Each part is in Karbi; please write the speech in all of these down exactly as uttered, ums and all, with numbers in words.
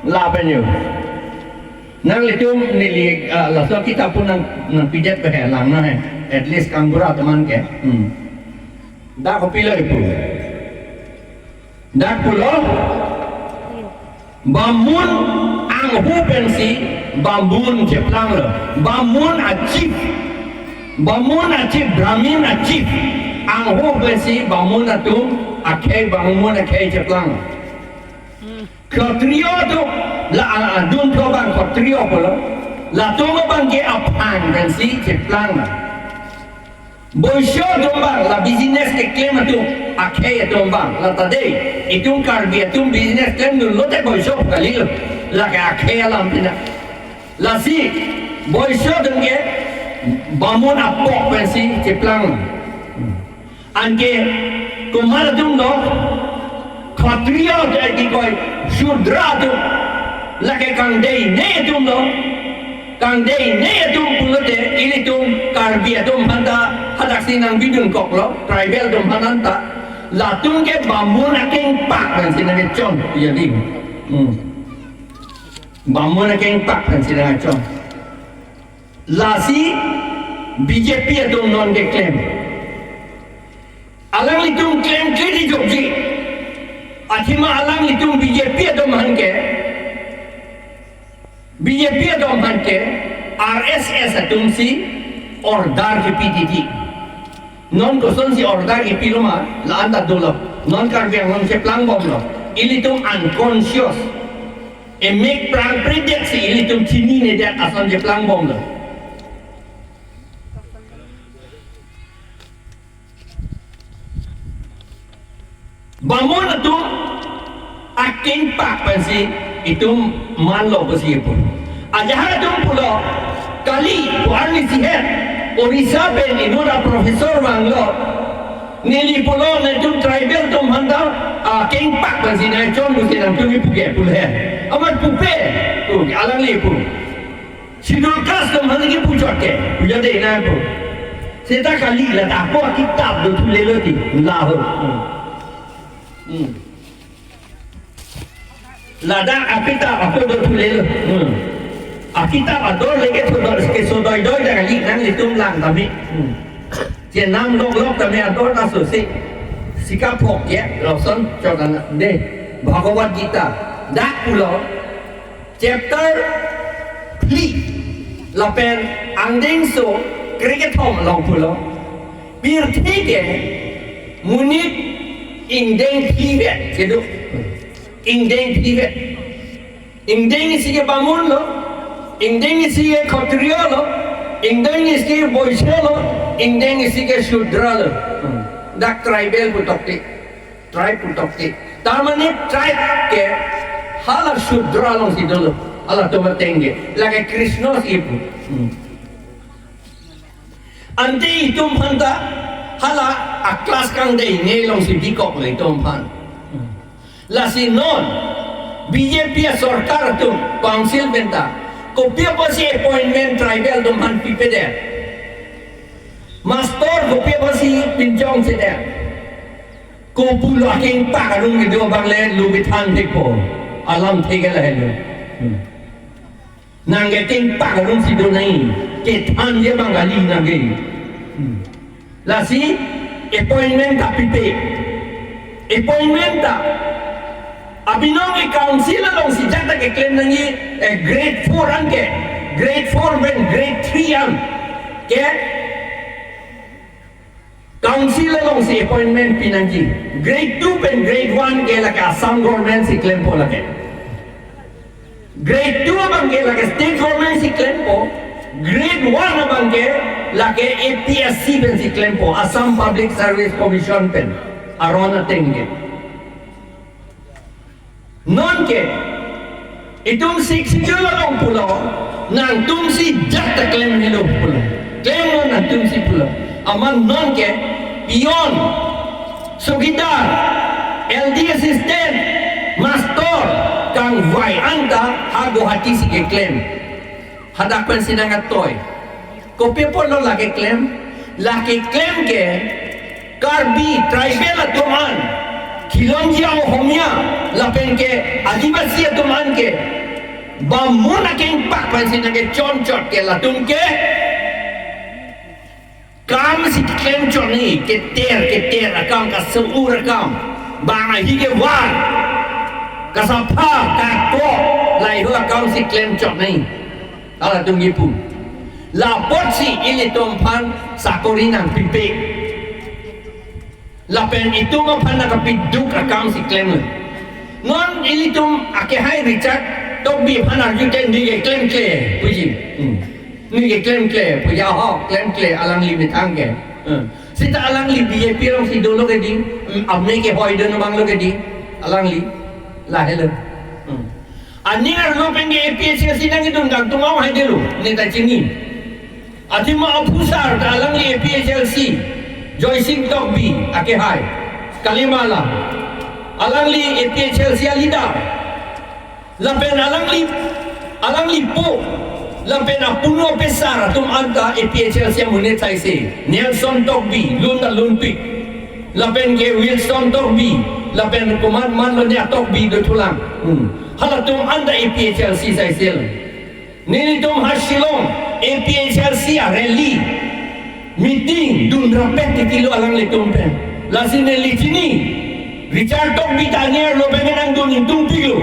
Lapen yo. Nanglitum neli, ah, laso akitap pu nang, nangpidet pe he lang na he. At least kangbura teman ke. Hmm. Dak kopilo ipu. Dak pulo. Bamun angho pensi bamun cheplanglo. Bamun a chief. Bamun a chief, Brahmin a chief. Angho pensi bamun atum akhei, bamun akhei cheplang. Kshatriya atum la, a, a, dun thlo abang Kshatriya pulo. Latum abang ke aphang pensi cheplang. Boiso atum abang la business keklem atum, akhei atum abang. La ta dei, itum Karbi atum business klemdun lote boiso kalilo. Lake akhei alam pina. Lasi, boiso atum ke bamun apok pensi cheplang. Anke komat atum do, Kshatriya atum, eh, kikoi, Shudra atum, lake kangdei ne atum do, kangdei ne atum pulote, ilitum Karbi atum aphanta, hadaksi nangbidunkoklo, tribal atum aphanta, latum ke bamun akengpak pensi nangchon, jadi. Hmm. Bamun akengpak pensi nangchon. Lasi B J P atum non keklem. Alanglitum klemkle di jokji. Athema alanglitum B J P atum aphan ke. B J P atum aphan ke R S S atum si order kepi titi. Non kosonsi order kepilo ma, la-an ta dolo. Non Karbi Anglong cheplangbomlo. Ilitum unconscious. Emek prang predet si ilitum chinine det ason cheplangbomlo. Bamun atum akengpak pensi itum manlo pusi pu. Ajahak atum pulo kali pu arni sihet Orissa pen inut a professor vanglo. Neli pulo netum tribal atum aphanta akengpak pensi nangchon pusi nangtum kipu ke pulo he. Amat pupe. Tu alangli pu. Schedule caste atum aphan kipu chot ke, puja de na pu. Seta kali la ta ako akitap dothulelo ti, la ho. Hmm. Hmm. Ladak akitap ako dothulelo. Hmm. Akitap ador leke thodor ke sodoidoi ta kali nanglitum lang tame. Hmm. Chenam loklok tame ador ta sosi. Sikaphok ya, lason chot ana de. Bhagavad Gita. Dak pulo. Chapter three lapen angdengso krekethom along pulo. Pirthe ke monit ingdeng phli vet kedo. Ingdeng phli vet. Ingdeng isi ke bamun lo. Ingdeng isi ke khatriya lo. Ingdeng isi ke boiso lo. Ingdeng isi ke shudra lo. Dak tribal putok te. Tribe putok te. Tarmane tribe ke hala shudra alongsi dolo. Halatum ateng ke. Lake Krishna si pu. Hmm. Ante itum aphanta hala a-class kangdei ne alongsi bikoklo itum aphan. Hmm. Lasi non B J P a sorkar atum council penta. Kopi apotsi appointment tribal atum aphan pipedet. Master kopi apotsi pinchongsedet. Kopulo akengpak arong kedo abang le lo kethan thekpo. Alam thek ke lahelo. Hmm. Nang ke kengpak arong si do nai. Kethan dia bang kali nang ke. Hmm. Lasi appointment ta pipe. Appointment ta. Abinong ke council alongsi jat ta keklem nangji, eh, grade four an ke. Grade four pen grade three an ke. Council alongsi appointment pinangji. Grade two pen grade one ke lake Assam government si klempo lake. Grade two abang ke lake state government si klempo. Grade one abang ke lake A P S C pensi klempo. Assam Public Service Commission pen. Aron ateng ke. Non ke, itum Sixth Schedule along pulo, nangtumsi jat ta klem helo pulo. Klem non nangtumsi pulo. Amat non ke, peon, chowkidar, L D assistant, master, kangvai anta ha Guwahati si keklem. Hadak pensi nangkatoi. Kopi apotlo lake klem? Lake klem ke Karbi tribal atum an. Khilonjia Ohomia lapen ke Adivasi atum an ke bamun akengpak pensi nangkechonchot ke latum ke kam si klemchot nangji, keter keter akam, kaso-ur akam, bang ahi kevar, kasapha, kako, laheihui akam si klemchot nangji. Halatum kipu. Lapotsi ilitum aphan sakori nangpipe. Lapen itum aphan nangkapiduk akam si klem. Non ilitum akehai Richard Tokbi aphan arjute neli ke klemkle puji. Hmm. Neli ke klemkle puji, ho, klemkle alangli methang ke. Hmm. Seta alangli B J P alongsi dolo ke dei, hmm, amei kehoi dun abang lo ke dei, alangli. Lahelo. Hmm. Aning arlo pen ke A P H L C nangkedun kangtung ong haidelo, neta chini. Athema aphusar ta alangli A P H L C, Joysing Tokbi akehai, kalimala. Alangli A P H L C a-leader. Lapen alangli, alangli po, lapen apuno apesar atum anta A P H L C amonit saise. Nelson Tokbi, lun ta lunpik. Lapen ke Wilson Tokbi, lapen komat man lo ne a-Tokbi dothulang. Hmm. Halatum anta A P H L C saisel. Nelitum ha Shillong A P H L C a-rally, meeting dunrapet titilo alanglitum pen. Lasi neli chini, Richard Tokbi ta aning arlo pen nangdun ingtungpiklo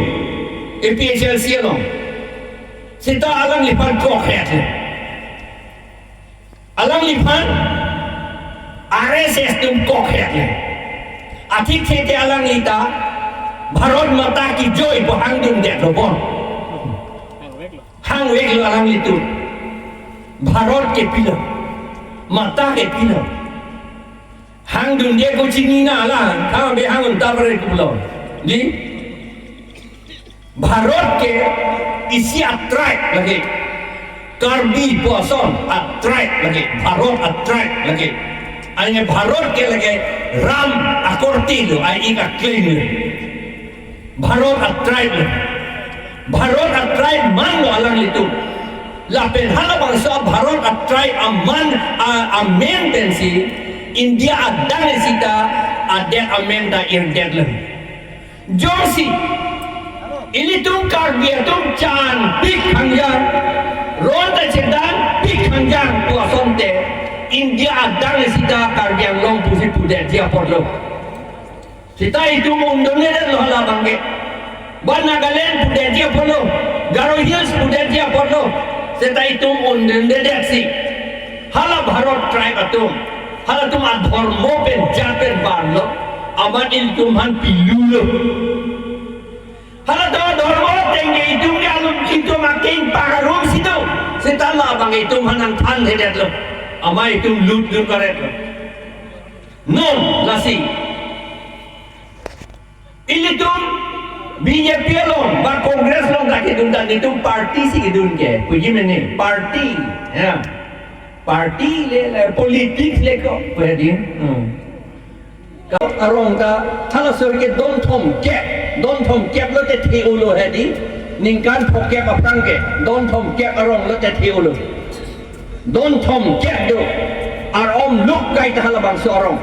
A P H L C along. Seta alangliphan kokhet le. Alangliphan R S S atum kokhet le. Athik thete alangli ta Bharat Mata Ki Joy pu hangdundetlo bon. Hangveklo alanglitum. Bharat ke pilo, Mata ke pilo. Hangdunde ko chinina la, tha be hang unta pare kulo. Di Bharat ke isi a-tribe lake. Karbi pu ason a-tribe lake. Bharat a-tribe lake. Ane Bharat ke lake Ram akorte lo, ai ik a-claim lo. Bharat a-tribe lo. Bharat a-tribe man lo alanglitum. Lapen halabangso Bharat a-tribe aman a, amen pensi India adang sita adet amen ta irdetlo. Jongsi ilitum Karbi atum chan pik hangjang, ron ta chedan pik hangjang pu asonte, India adang sita Karbi Anglong pusi pudetji apotlo. Seta itum undundedetlo halabangke. Ba Nagaland pudetji apotlo, Garo Hills pudetji apotlo. Seta itum undundedetsi. Hala Bharat tribe atum, halatum adhormo pen jat pen vanlo, amat ilitum aphan pilulo. Halatum adhormo ateng ke itum ke alum itum akengpak arum si do. Seta labang itum aphan nangthanthedetlo. Amat itum lutdun karetlo. Non lasi ilitum B J P along ba Congress along ta kedun ta nelitum party si kedun ke. Puji mene party. Ya. Party le, le politics le ko. Puji. Hmm. Ka arong ta thalasor ke don thomkep. Don thomkep lote the-olo hedi. Ningkan phokep aphrang ke don thomkep arong lote the-olo. Don thomkep do. Ar-om luk kai ta halabangso arong.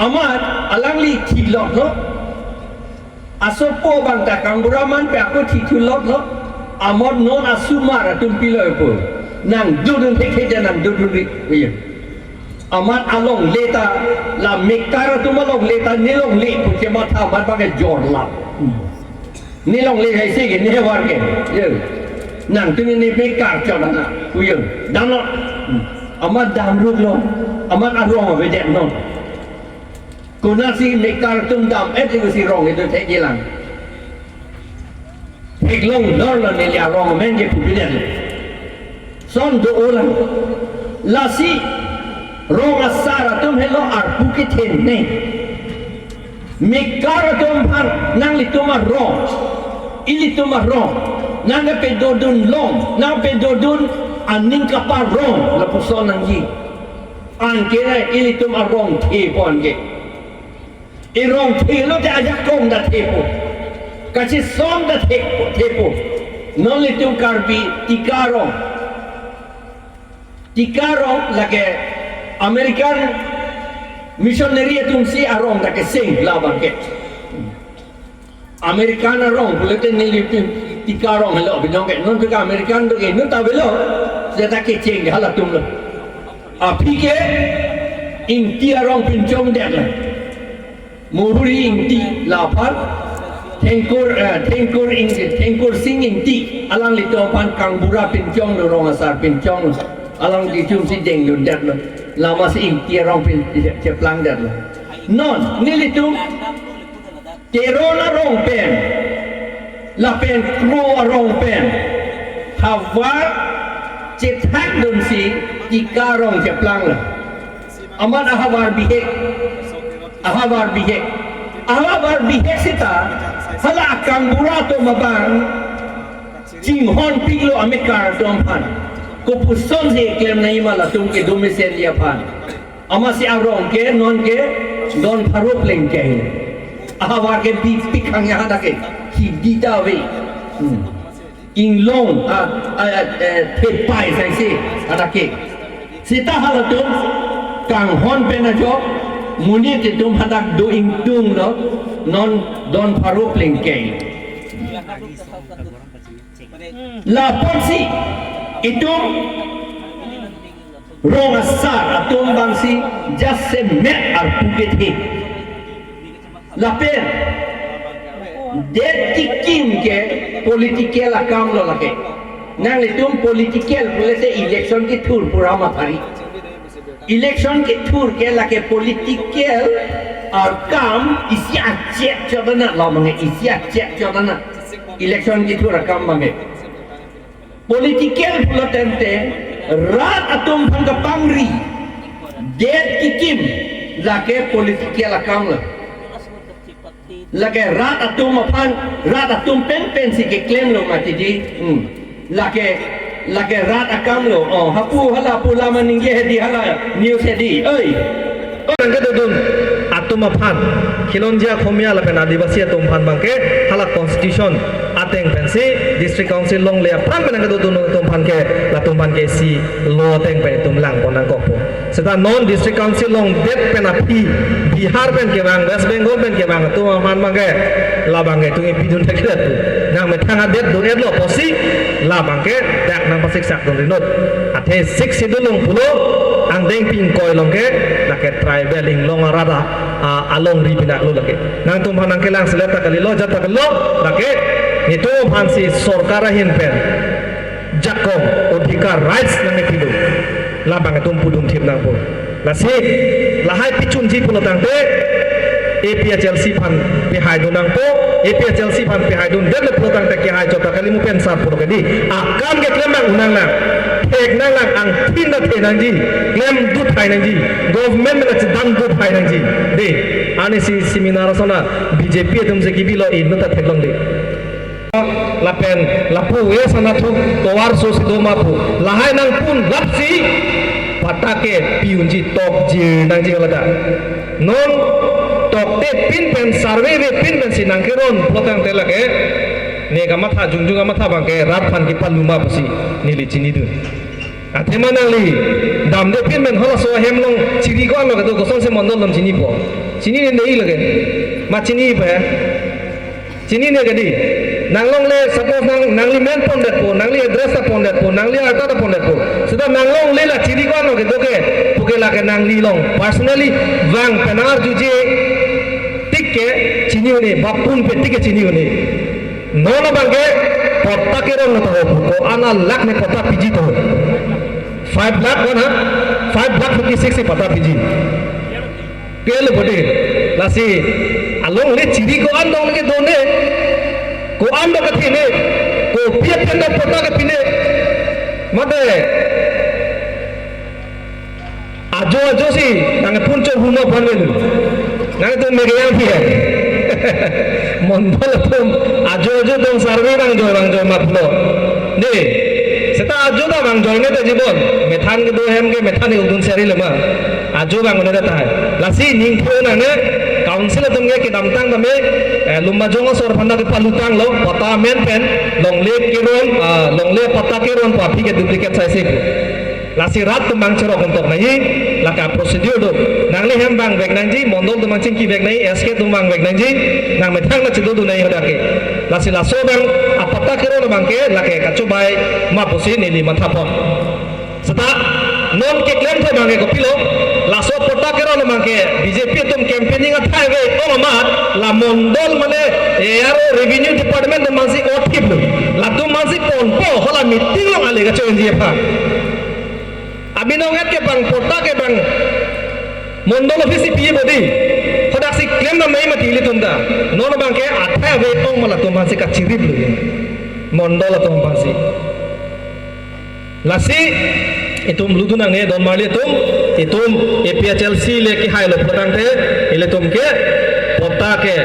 Amat alangli thilotlo. Asopo abang ta kangbura man pe ako thithulotlo. Amat non asomar atum pilo pu. Nangdundun thekthe nangdundunri. Iya. Amat alongle ta la Mekar atum alongle ta nelongle pu chematha amat abang ke jorlap. Hmm. Nelongle hai si ke, nevar ke. Yo. Nangtum ne Mekar chot na. Kuyo. Damlo. Hmm. Amat damruklo. Amat arong avedetlo. Konatsi Mekar atum dam-et le si rong itu thekjilang. Theklongdorlo neli arong amen ke pupinetlo. Son do-olang. Lasi rong asar atum helo arpu kethenei. Mekar atum aphan nanglitum arong, ilitum arong, nangpedodun long, nangpedodun aning kaparong lapuson nangji. Anke ilitum arong thepo anke. Irong thelo te ajakong ta thepo. Kachesong ta the, thepo. Non ilitum Karbi Tikarong. Tikarong lake American Missionary atumsi arong ta keseng labang ke. American arong pulote nelitum Tika arong helo abinong ke. Non ke American do ke non ta avelo. Seta kecheng ke halatum lo. Aphi ke Ingti arong pinchongdetlo. Mohori Ingti laphan, Thengkur, eh, Thengkur Ing-, Thengkur Sing Ingti, alanglitum aphan kangbura pinchonglo, rong asar pinchonglo, alanglitumsi dengdundetlo, lama si Ingti arong pin-, cheplangdetlo. Non, nelitum, Teron arong pen, lapen Kro arong pen, havar chethakdunsi Tika arong cheplanglo. Amat ahavar bihek. Ahavar bihek. Ahavar bihek seta hala akangbura atum abang chinghonpiklo amekar atum aphan. Kopusonsi klem nangji ma latum kedo mesen aphan. Amatsi arong ke non ke don pharo plengkeng. Ahavar ke bipik hangya hadak ke. Hidi ta ave. Hmm. Inglong, ah, ah, ah, eh, thepai saisi hadak ke. Seta halatum kanghon pen ajok, monit atum hadak do ingtunglo, non don pharo plengkeng. Lapusi itum rong asar atum abangsi jasemet arpu kethe. Lapen det kekim ke political akamlo lake. Nanglitum political pulote election kethur pura mathari. Election kethur ke lake political akam isi achek chot ana lo mange, isi achek chot ana. Election kethur akam mange. Political pulo tangte rat atum aphan kapangri, det kekim lake political akamlo. Lake rat atum aphan, rat atum penpensi keklemlo mati di. Hmm. Lake, lake rat akamlo. Oh, hapu hala pu lama ningje hedi, hala news hedi. Oi. Nangkedodun atum aphan, Khilonjia, Khomia lapen Adivasi atum aphan abangke hala constitution ateng pensi District Council longle aphan pen nangkedodun atum aphan ke, latum aphan ke isi law ateng pen itum langpon nangkokpo. Seta non District Council longdet pen aphi Bihar pen kevang, West Bengal pen kevang atum aphan abangke, labangke itum ipidun thekthedet pu. Nangmethang adet dun-etlo pusi labangke dak nangpasiksak dun rinut. Athe Sixth Schedule along pulo, angdeng pi ingkoi along ke lake tribal inglong arat a, a, alongri pinaklo lake. Nangtum aphan nangkelang selet ta kalilo, jat ta kalilo, lake netum aphansi sorkar ahin pen jakong, odhikar, rights nangkepilo. Labang itum pudun thip nangpo. Lasi lahai pichunji pulo tangte A P H L C aphan pehai dun nangpo, A P H L C aphan pehai dundetlo pulo tangte kehai chot ta kali, mo pen sar pulo ke di. Akam keklem abang un nangne. Thek nangne, angthin ta the nangji, klemdun thai nangji, government mena chedamdun thai nangji. Di, anisi seminar asona B J P atumsi kebilo inut ta theklongle. Lapen lapu we sana thu tovar sosi doma pu. Lahai nangpun lapsi patta ke pi unji, tokjir nangji halata. Non tokte pin pen, survey ve pin pensi nangkeron pulo tangte lake ne kamatha, jongjong kamatha abangke rat aphan kepaluma pusi neli chinidun. Athema nangli damde pin pen halaso ahem along chiri ko-an lo kedo, kosonsi mondol along chinipo? Chinine dei lake. Ma chinipo he? Chinine kedi. Nanglongle, suppose nang, nangli men pondetpo, nangli address ta pondetpo, nangli arta ta pondetpo. Seta nanglongle la chiri ko-an lo kedo ke, puke lake nangli along personally vang pen arjuje tik ke chini un-e, bapun pe tik ke chini un-e. Non abangke patta keron lo taho, ko-an alakh ne patta piji taho. Five lakh ko-an ha? Five lakh fifty six si patta piji. Pi lo bode. Lasi alongle chiri ko-an dong ke done. Ko-an dong ke thene. Kopi athenda patta kepine. Mate. Ajo ajosi nangpun cho huma phan melu. Nangtum mege yang phi hai. Mondol atum ajo ajo dong, survey vangjoi vangjoi ma pulo. Di, seta ajo ta vangjoi ne ta jibon. Methan kedo ahem ke methan ke udun seri lema. Ajo vang ne ta tahai. Lasi ningthu nangne council atum ke kedamtang tame, eh, Lumbajong asor aphanta kepalutanglo, patta amen pen longle keron, ah, longle patta keron pu aphi ke duplicate saise pu. Lasi rat atum abang cherok untok nangji, lake procedure do. Nangli hem vangvek nangji, mondol atum abang chingkivek nangji, S K atum vangvek nangji, nangmethang nangchedo do nangji hadak ke. Lasi laso abang apatta keron abang ke, lake kachobai ma pusi neli mathapon. Seta non keklemthe abang ke kopilo, laso patta keron abang ke B J P atum campaigning athai ave ong amat, la mondol mane A R O revenue department atum abangsi othip lo. Latum abangsi ponpo, hala meeting along ale kacho-enji aphan. Abinong et ke abang patta ke abang mondol office pi bodi. Hadaksi klemdam nangji mati ilitum ta. Non abang ke athai ave ong ma latum abangsi kachirip lo. Mondol atum abangsi. Lasi itum ludu nangne don marli atum, itum A P H L C le kehai lo pulotangte, ilitum ke patta ke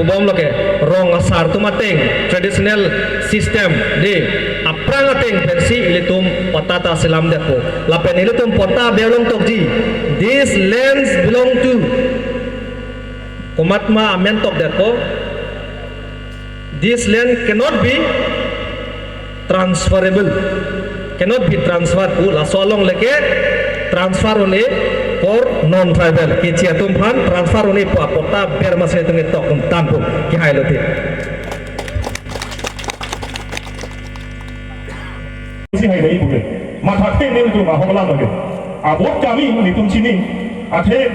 pubom lo ke rong asar atum ateng, traditional system de, aphrang ateng pensi ilitum patta ta selamdetpo. Lapen ilitum patta berlong tokji. This lands belong to komatma amen tokdetpo. This land cannot be transferable, cannot be transferred pu laso along le ke transfer un-e for non-tribal. Keche atum aphan transfer un-e pu apatta ber masi atum ketok un tangpo, kehai lote. Si hai dai pule. Mathathe nelitum ahok alam lake. Abot kami nelitum chini. Athe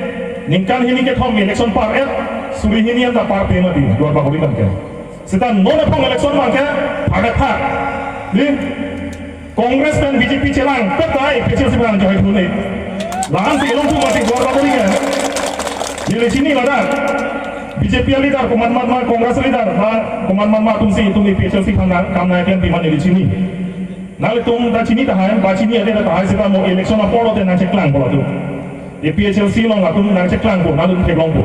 ningkan hini kethom election par-et, suri hini anta parpe mati, Duar Bagori abang ke. Seta non aphong election abang ke, phak-et phak. Di, Congress pen B J P chelang, peta A P H L C abang join thune. La-ansi elong tu mati Duar Bagori ke. Neli chini ladak. B J P leader, komatma, Congress leader, ba komatma atumsi itum A P H L C aphan kam nangklempi ma neli chini. Nanglitum ta chini tahai, ba chini ade ta tahai seta mo election apor lote nangcheklangpo latum. A P H L C along latum nangcheklangpo, nanglitum theklongpo.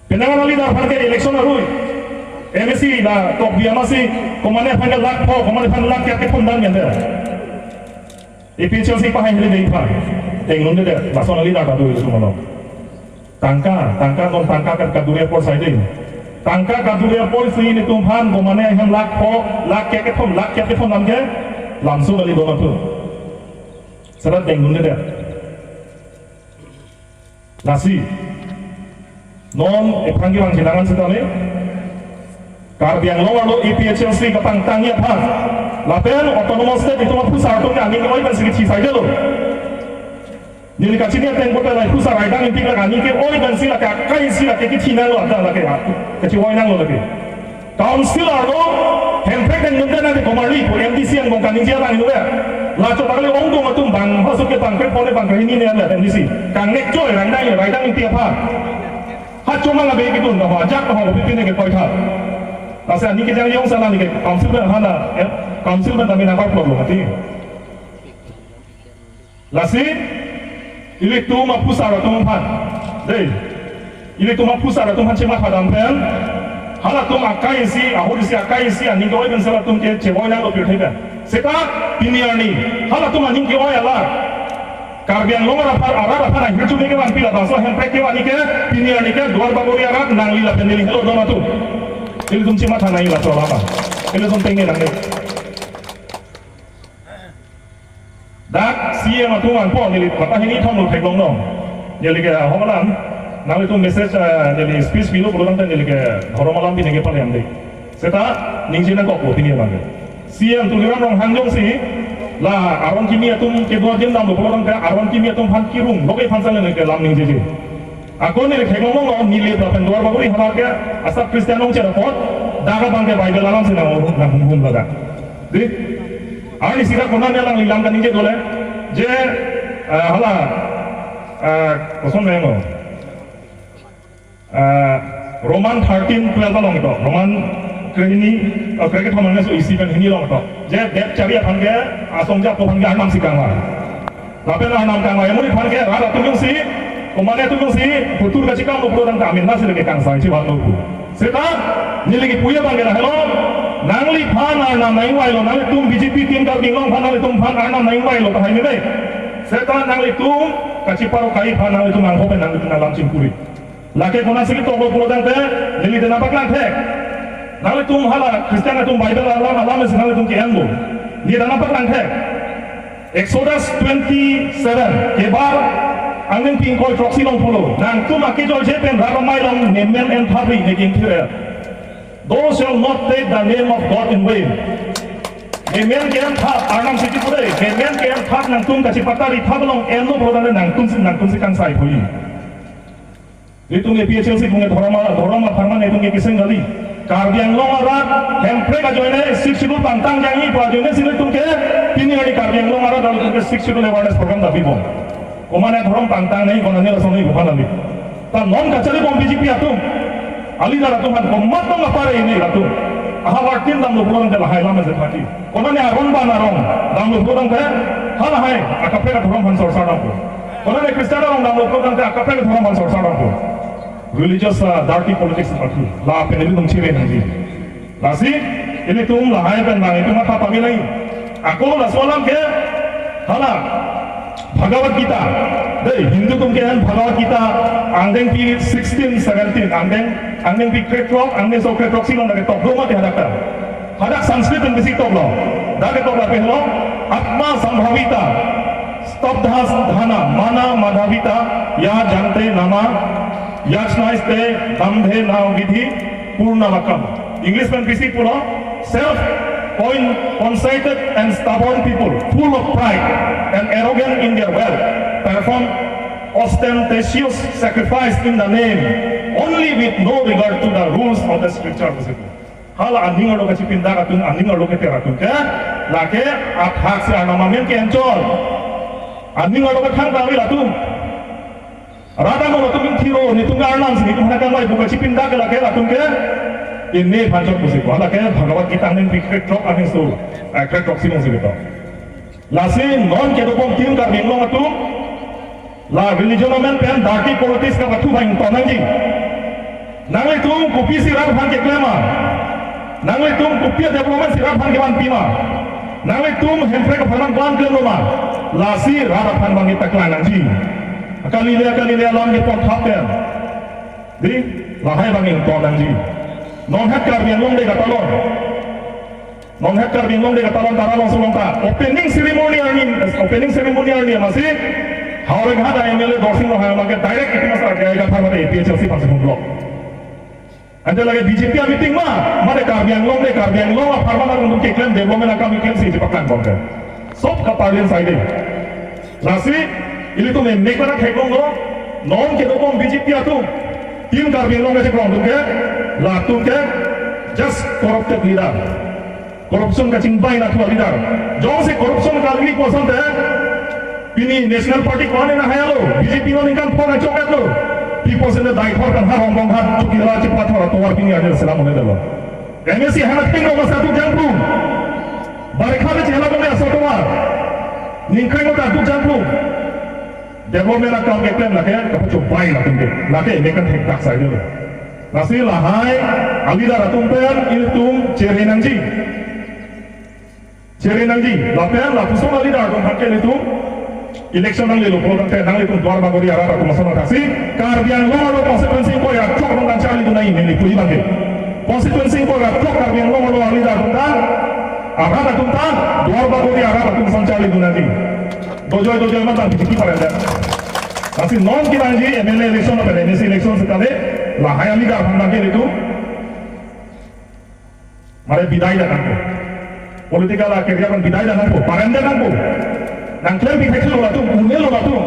Penang a leader aphan ke election arui. M A C la tokbi amatsi, komane aphan ke lakh pho, komane aphan lakh kethom dam yande. A P H L C pahai hile dei pha. Tengnunde de, lason a leader ta do ilitum along. Tangka, tangka non tangka ka kadure apor sai dei. Tangka kadure apor si nelitum aphan komane ahem lakh pho, lakh kethom, lakh kethom dam ke, lamso kali do matu. Seta tengnunde de. Lasi non ephrang kevang chenangan sitame Karbi Anglong arlo A P H L C kapangtangji aphan lapen autonomous state itum aphusar atum ke aning ke-oi pensi kethi saidelo. Neli kachini ateng kote lai phusar Raidang Ingti lake aning ke-oi pensi lake akai si lake kethi nanglo, ada lake, kachevoi nanglo lake. Council arlo Hemprek tengnunde nang di komarli pu M D C angbong kaningje alang inut. Laso pakali ongdung atum bang masuk ke bang kre pone bang kre hini ne ala M D C. Kangnek choi Raidang, Raidang Ingti aphan. Ha chomang abe kedun ka ho, ajak ka ho, pipine ke koi tha. Lasi aning kejang yong sana ni ke council pen hana, eh, council pen kami nangkar plot lo mati. Lasi, ilitum aphusar atum aphan. Dei. Ilitum aphusar atum aphan chematha dam pen. Halatum akai si, ahut si akai si, aning ke-oi pensi latum kechevoi nanglo pirthe pen. Seta, pini arni. Halatum aning ke-oi alar. Karbi Anglong arat aphan, arat aphan ahirjume kevangpi labangso Hemprek kevang ke, pini arni ke, Duar Bagori arat, nangli lapen neli helo don atum. Ilitum chematha nangji laso alam. Ilitum tengne nangne. Dak C M atum anpo neli patta hini thom lo theklong non. Neli ke ahok alam, nanglitum message, eh, neli speech pilo pulotangte neli ke dhorom alam pine kepalem dei. Seta ningje nangkokpo pini abang ke. C M Tuliram Ronghang jongsi la aron kimi atum kedo adim damlo pulotangte aron kimi atum aphan kirung, loke aphan sale neli ke lam ningjeje. Ako neli theklong non, neli lapen Duar Bagori hadak ke asap Christian ongchot apot, dak abang ke Bible alam si nang, nanghumhum ladak. Di? Arnisi dak konane alangli lam kaningje dole. Je, eh, hala, eh, koson mengo. Eh, Roman thirteen twelve along to. Roman krehini, eh, krekethom angne so isi pen hini along to. Je, det chari aphan ke, asong ja aphan ke Arnam si kangvai. Lapen Arnam kangvai amonit aphan ke rat atum jongsi, komane atum jongsi, putur kachekam lo pulotangte amen nasi lake kangsai chivan lo pu. Seta, neli kipu abang ke lahelo, nangliphan Arnam nangvailo, nanglitum B J P team Karbi Anglong aphan nanglitum aphan Arnam nangvailo tahai ni dei. Seta nanglitum kachiparo kai aphan nanglitum angkho pen nanglitum alam chingkuri. Lake konatsi ketok lo pulotangte, neli dena paklang thek. Nanglitum hala Christian atum Bible alam alam si nanglitum ke-en lo. Ni dana pak nangthek. Exodus twenty-seven, kebar angdengpi ingkoi throksi along pulo. Nangtum akejoi je pen rat amei along nemen enthap ri ne kingthir. Thou shalt not take the name of God in vain. Nemen ke-enthap, Arnam si kipu dei, nemen ke-enthap nangtum kachipatari thap along enlo pulo tangte nangtum si, nangtum si kangsai phui. Itum A P H L C pu ke dhorom, dhorom apharman itum ke kiseng kali. Karbi Anglong arat, Hemprek ajoine Sixth Schedule pangtang jangji pu ajoine si itum ke, pini hari Karbi Anglong arat lalu itum ke Sixth Schedule awareness program dabi bom. Komat ne dhorom pangtang nangji, konat ne lason nangji, komat nangji. Ta non kacharli bom B J P atum. Aleader atum aphan komat tong apar ini atum. Ahavar tin damlo pulo tangte lahai lam ase thaki. Konat ne aron ban arong damlo pulo tangte, halahai akaprek adhorom aphan sorsar dampo. Konat ne Christian arong damlo pulo tangte akaprek adhorom aphan sorsar dampo. Religious, uh, dirty politics party. Lapen ilitum chere nangji. Lasi, ilitum lahai pen nang itum matha pame nangji. Ako laso alam ke, hala, Bhagavad Gita. Dei, Hindu atum ke-en Bhagavad Gita, angdengpi sixteen seventeen, angdeng, angdengpi krethrok, angdengso krethrok si along dak ketok do mati hadak ta. Hadak Sanskrit pen bisi toklo. Dak ketok lapen lo, Atma Sambhavita, Stabdha Dhanam, Mana Madhavita, Ya Jante Nama, Yajnaste Dambhena Vidhi Purnavakam. English pen bisi pulo, self conceited and stubborn people, full of pride and arrogant in their wealth, perform ostentatious sacrifice in the name, only with no regard to the rules of the scripture. Hala aning arlo kachipindak atum, aning arlo keter atum ke, lake athak si Arnam amen ke-enchot. Aning arlo kethang kami latum. Radang ko latum ingthiro, netum ke Arnam si, netum hadak kangvai pu kachipindak ke lake latum ke, ini phanchot pusi ko, lake Bhagavad Gita angdengpi krethrok angdengso, eh, krethrok si along si ketok. Lasi non kedobom tim Karbi Anglong atum, la religion amen pen dirty politics kapathu abang ington nangji. Nanglitum kopi si rat aphan keklem ma? Nanglitum kopi development si rat aphan kevan pima? Nanglitum Hemprek aphan abang klemlo ma? Lasi rat aphan abang ketaklang nangji. Akalile, akalile alam kepon thap pen. Dei, lahai abang ington nangji. Non het Karbi Anglong Day katalon. Non het Karbi Anglong Day katalon, Taralangso along ta. Opening ceremony arni, opening ceremony arni amatsi, Howraghat M L A Dorsing Ronghang abang ke direct itum asar ke aika apharman A P H L C Phangsephu block. Ante lake B J P a-meeting ma, mane Karbi Anglong Day, Karbi Anglong apharman atum keklem development akam keklem si chepaklang bom ke. Sob kaparlin saide. Lasi, ilitum emek pada theklonglo, non kedobom B J P atum, tim Karbi Anglong kachekroidun ke, latum ke, just corrupted leader. Corruption kachingbai nathu a-leader. Jongsi corruption kalili kosonte, pini National Party ko-an nahai alo, B J P non ningkan pho nangchoketlo. People sene daithor kan ha Rongbong hat, Chokihola chepathor atovar pini arni selam onedetlo. M A C hana ping lo masa tu jangprum. Barikha le chehla kone aso tovar. Ningkan ko tu jangprum. Development akam keklem lake, kapachobei latum ke. Lake, emek kan thekdak saide. Lasi lahai, a-leader atum pen, ilitum chere nangji. Chere nangji, lapen lapuson a-leader atum aphan ke ilitum election nanglelo pulo tangte nanglitum Duar Bagori arat atum ason athak si, Karbi Anglong arlo constituency ingkoi ra throk along nangcharlidun nangji neli puji abang ke. Constituency ingkoi ra throk Karbi Anglong arlo a-leader atum ta, arat atum ta, Duar Bagori arat atum ason charlidun nangji. Dojoi dojoi mata B J P parende. Lasi non kenangji M L A election lapen M A C election sitame, lahai a-leader aphan abang ke ilitum. Mane bidai da nangpo. Political a-career aphan bidai da nangpo. Parende nangpo. Nangklem bidai lo latum, unelo latum.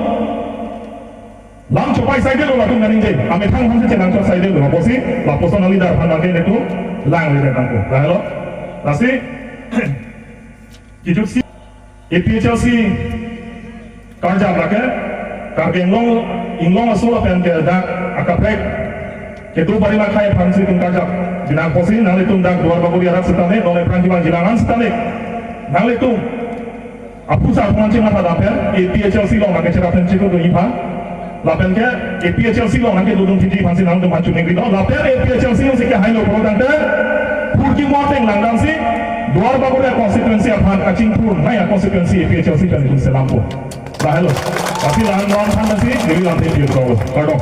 Lam chopai saidelo latum nangji. Amethang aphan si chenangchot saidelo. Apotsi, lapuson a-leader aphan abang ke ilitum, langlele nangpo. Lahelo. Lasi, kijut si, A P H L C, karjap lake, Karbi Anglong, Anglong aso lapen ke dak akaprek, kedo bari lakhai aphan si itum karjap. Binang apotsi, nanglitum dak Duar Bagori arat sitame, non epran kevang jilang an sitame. Nanglitum, aphu sa aphu an chingmat lapen, A P H L C along nangkecherap pen chiklo do iphan. Lapen ke A P H L C along nangkedodun T G aphan si nangtum aphan chuning rilo. Lapen A P H L C along si kehailo pulo tangte, phurki moteng langdam si, Duar Bagori constituency aphan kachingthur, nai a-constituency A P H L C pen itum selampo. Lahelo. Tapi lahan non aphan si, jadi lam T G ko. Pardon.